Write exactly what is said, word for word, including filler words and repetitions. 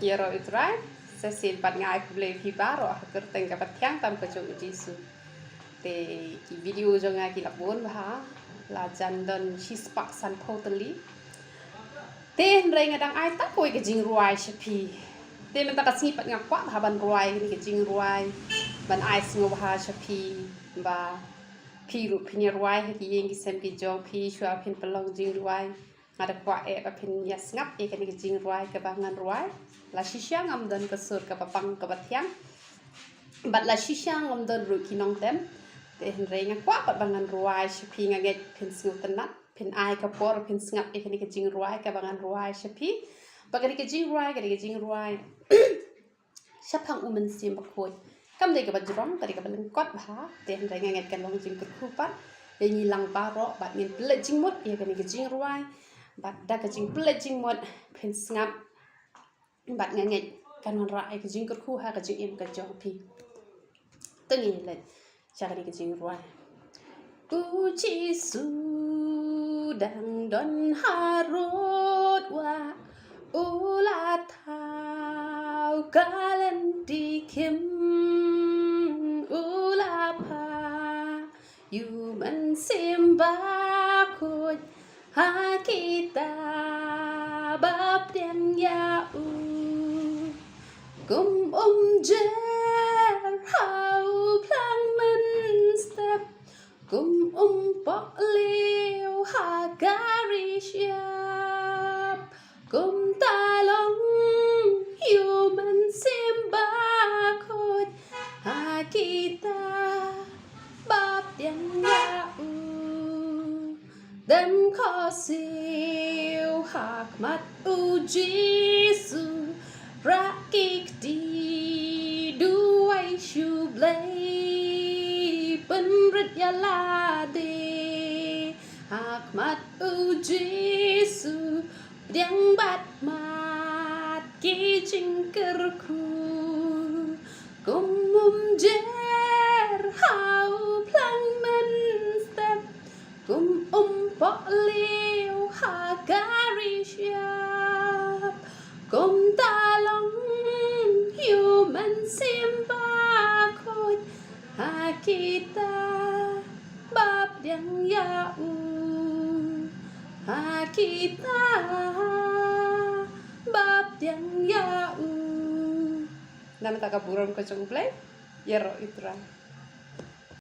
Ïaroh ïa u Trai, sa shisien pat nga ai khublei ïa phi baroh ha ka kyrteng kaba thiang tam ka jong u Jisu. Te ki video jong nga ki la bun bha, la jan don shispah sanphew tylli. Te hynrei nga dang ai tang kawei ka jingrwai sha phi. Te mynta ka sngi pat nga kwah bha ban rwai kane ka jingrwai, ban ai sngewbha sha phi, ba phi ruh phin ïa rwai ha ki ïing ki sem ki jong phi shuwa phin pynlong jingrwai. Nga da kwah eh ba phin ïa sngap ïa kane ka jingrwai kaba ngan rwai. La shisha ngam don ka sur kaba pang kaba thiang, bad la shisha ngam don ruh ki nongtem. Te hynrei nga kwah pat ba ngan rwai sha phi, nga ngeit phin sngewtynnat, phin ai ka por phin sngap ïa kane ka jingrwai kaba ngan rwai sha phi. Ba kane ka jingrwai, kane ka jingrwai shaphang u Mynsiem Bakhuid kam dei kaba jrong, ka dei kaba lyngkot bha. Te hynrei nga ngeit kan long jingkyrkhu pat ïa ngi lang baroh, bad ngin pynleit jingmut ïa kane ka jingrwai. Bad da ka jingpynleit jingmut phin sngap, bad nga ngeit kan wanrah ïa ka jingkyrkhu ha ka jingim ka jong phi. Te ngin leit sha kane ka jingrwai. U Jisu dang don harud wah, u la thaw ka lynti khim, u la phah ïa u Mynsiem Bakhuid ha kita ba pdiang ïa u. Kum um jer ha u phlang mynstep, kum um pohliew ha ka ri shyiap, kumta long ïa u Mynsiem Bakhuid ha kita ba pdiang ïa u. Dem khohsiew ha khmat u Jisu, rah ki kti, duwai sha u Blei, pynrit ïa lade ha khmat u Jisu, pdiang bad mad ki jingkyrkhu. Kum um jer ha u phlang mynstep, kum um pohliew ha ka ri shyiap, kumta long ïa u Mynsiem Bakhuid ha kita ba pdiang ïa u, ha kita ba pdiang ïa u. Namar ka burom ka jong u Blei. Ïaroh ïa u Trai.